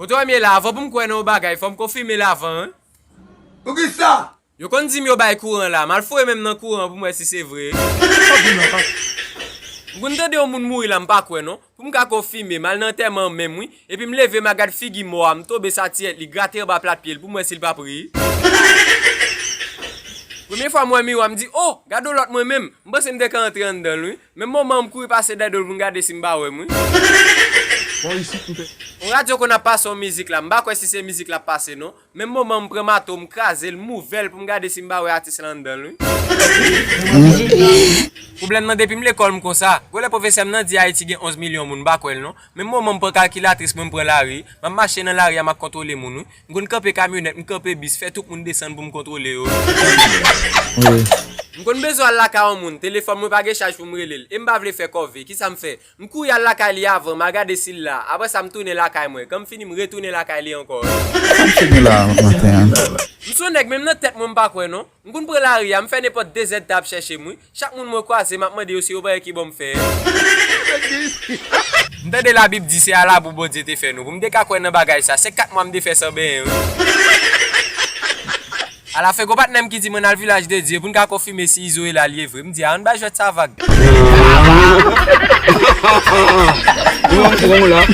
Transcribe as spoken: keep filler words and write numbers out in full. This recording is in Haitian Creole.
Ou te wè m ye la avan pou m kwè nan yon bagay, fò m konfime l avan, wi. Poukisa? Yo konn di m yo bay kouran la, m al foure men m nan kouran pou m wè si se vre. M konn tande yon moun mouri la, m pa kwè non. Pou m ka konfime, m al nan antèman an menm, wi. Epi m leve, m al gad figi mò a, m tonbe sa tiyèt li, grate anba plat pye l pou m wè si l p ap ri. Premye fwa m wè miwa, m di, "O, gade yon lòt mwen menm." M panse m te ka antre anndan l, wi. Menm moman an, m kouri pase dèyè do l pou m gade si m pa wè m, wi. Bò isit, m te. Yon radyo konn ap pase yon mizik la, m pa kwè si se mizik l ap pase, non. Menm moman an, m pran mato, m kraze l, m ouvè l pou m gade si m pa wè atis la anndan l, wi. Pwoblèm nan, depi m lekòl, m konsa. Gwo lè pwofesè m nan di Ayiti gen onz milyon moun, m pa kwè l, non. Menm moman m pran kalkilatris mwen, m pran lari, m ap mache nan lari a, m ap kontwole moun, wi. M konn kanpe kamyonèt, m kanpe bis, fè tout moun desann pou m kontwole yo. M konn bezwen al lakay yon moun, telefòn mwen pa gen chaj pou m rele l, e m pa vle fè kòve, kisa m fè? M kouri al lakay li avan, m al gade si l la, apre sa m tounen lakay mwen, kan m fini m retounen lakay li ankò. M sou yon nèg, menm nan tèt mwen m pa kwè non. M konn pran lari a, m fè nenpòt de zèdtan ap chèche m, wi. Chak moun mwen kwaze, m ap mande yo si yo pa gen ki bò m fè. M tande Labib di se a labou Bondye te fè nou. Pou m te ka kwè nan bagay sa, se kat mwa m te fè san benyen, wi. Alafen, gon patnè m ki di mwen n al Vilaj de Dye pou n ka konfime si Izo e la l ye vre. M di, a, ann bay jwèt sa vag. Yon gwo la.